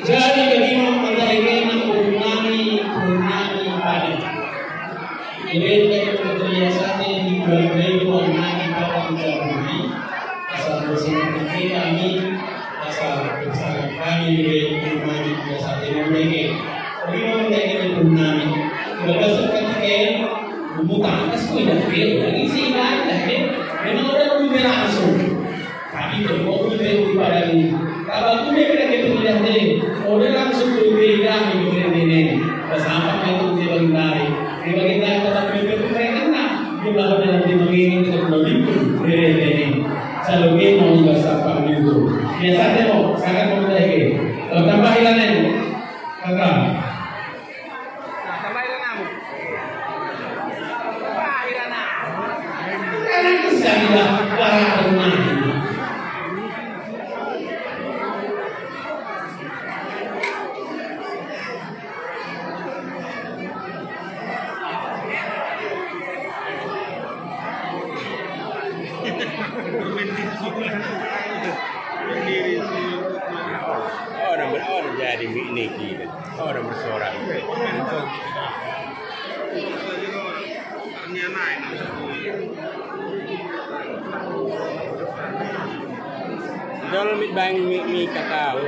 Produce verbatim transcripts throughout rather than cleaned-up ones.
Jadi bagi mo mendahi kena purnami, purnami pade. Jadi kami terbiasa di bulan Mei, purnami pada kita bumi. Asal bersama kami, asal bersama kami, jadi purnami biasa di mereka. Bagi mo mendahi kena purnami. Bagasan ketika ini, membuka atas ku idah, lagi si idah, memang orang bumi langsung. Tapi boi mo kute uti pade i. Taba kute kira-kira idah deh. Oda langsung kute idah i kute nene. Besampak itu kute bagendari. Kute bagendari tetap kute kute kena. Jumlah kute nanti mengini tetap noliku. Nene nene. Selalu kena juga sampak itu. Biasa deh mo, sangat mo kute ke. Kalau tambah ilanen. Kakak. Oh, nambah, oh, jadi mi niki. Oh, nambah seorang. Dol mi bang mi, mi kakau.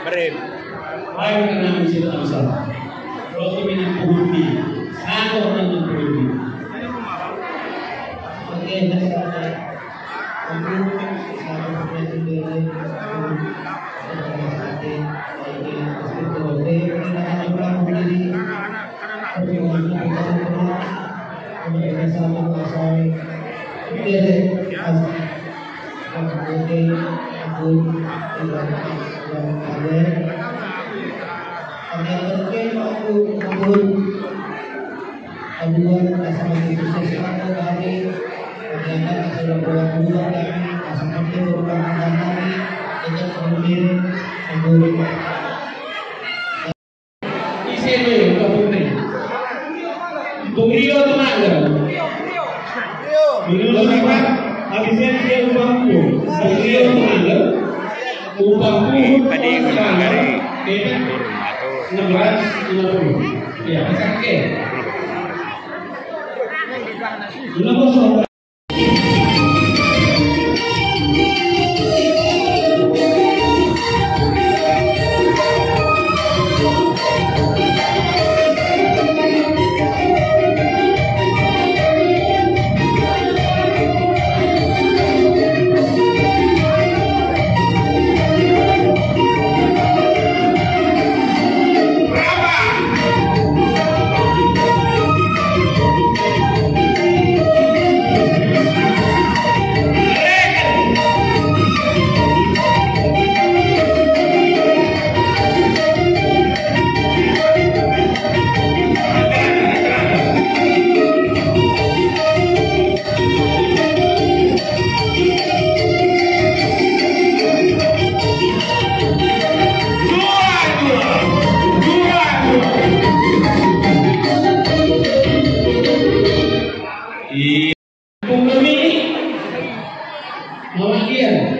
Berem. Baik, kena musik asal. Roti minang puhuti. Satu minang puhuti. Oke, next. Aku satu minang puhuti. Ise mo, Pak Putri? Pung Rio Temanggung. Minggu lipat, abis en sia upah ku. Pung Rio Temanggung. Upah ku. Padi kena hari. Enam belas lima puluh. Ya, pesan ke. Enam kosong. Pung kami, mawak dia.